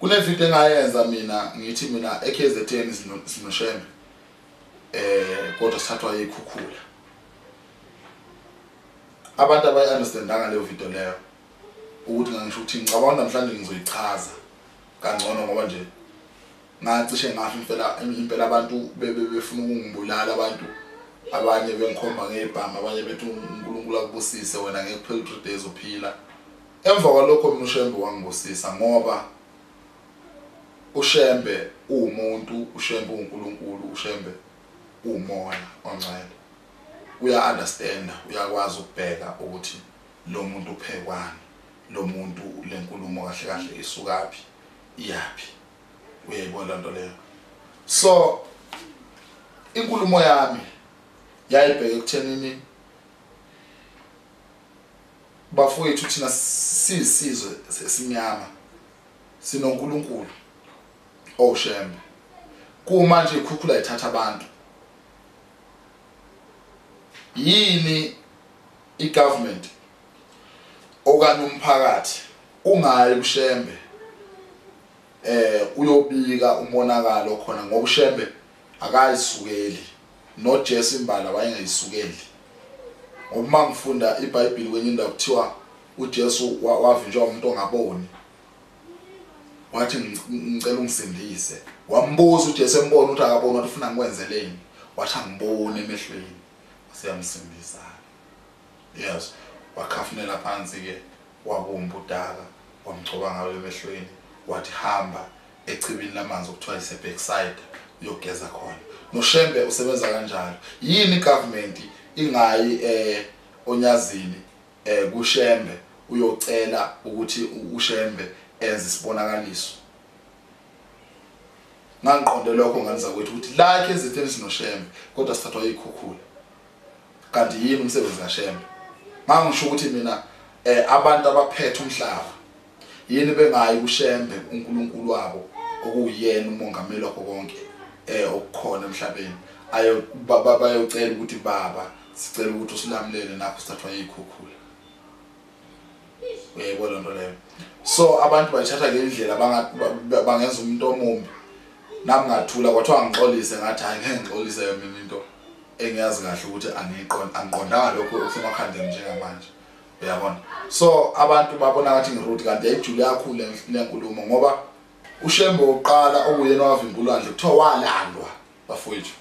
Kune video engayenza mina ngithi mina eKZN sinoShembe kodwa sithathwa ikhukhula. Abantu abayi understandanga leyo video leyo ukuthi ngisho ukuthi ngicabanga namhlanje ngizoyichaza kangcono ngoba nje ngacishe ngafa impela impela abantu befuna ukungibulala, abantu abanye bengikhomba ngebhamu, abanye bethi uNkulunkulu akubusise wena ngeke kuphele 3 days uphila. Emva kwalokho mina uShembe wangibusisa ngoba uShembe uwumuntu, uShembe uNkulunkulu, uShembe umoya ongcwele. Uya understand, uyakwazi ukubheka ukuthi lo muntu uphekwani, lo muntu lenkulumo kahle kahle isukaphi iyaphi. Uyayibona lento leyo. So inkulumo yami yayibheke ekuthenini bafowethu thina sisizwe esimnyama sinoNkulunkulu oShembe. Kumanje ikhukhula ithatha abantu. Yini igovernment okanye umphakathi ungayi kuShembe uyobika umonakalo khona ngoba uShembe akayisukeli, noJesu imbala wayengayisukeli. Ngoba uma ngifunda iBhayibheli kwenye indawo kuthiwa uJesu wavinjwa umuntu ongaboni, wathi ngicela ungisindise. Wambuza uJesu embona ukuthi akaboni, wathi ufuna ngikwenzeleni, wathi angiboni emehlweni, waseyamsindisa. Yes, wakhafunela phansi ke wabumba udaka wamgcoba ngayo emehlweni, wathi hamba echibini lamanzi okuthiwa ise-Bethsaida uyogeza khona. NoShembe usebenza kanjalo. Yini igovernment ingayi oNyazini kuShembe uyocela ukuthi uShembe enze isibonakaliso? Ngangiqonde lokho nganza kwethu ukuthi la eKZN sinoShembe kodwa sithathwa ikhukhula. Kanti yini umsebenzi kaShembe? Ngangisho ukuthi mina abantu abaphethe umhlaba yini bengayi kuShembe uNkulunkulu wabo okuyena umongameli wakho konke okukhona emhlabeni, ayo bayocela ukuthi baba sicela ukuthi usilamulele nakho sithathwa ikhukhula. Uyayibona lento leyo. So abantu bayithatha ngendlela bangenza umuntu omumbi. Nami ngathula kwathiwa ngixolise, ngathi hayi ngeke ngixolise mina into engiyazi kahle ukuthi angiqondanga lokho okusemakhandeni njengamanje. Uyabona. So abantu babona ngathi ngirude, kanti yayijule kakhulu lenkulumo ngoba uShembe wokuqala okuyena wavimba ulwandle kuthiwa walandwa bafowethu.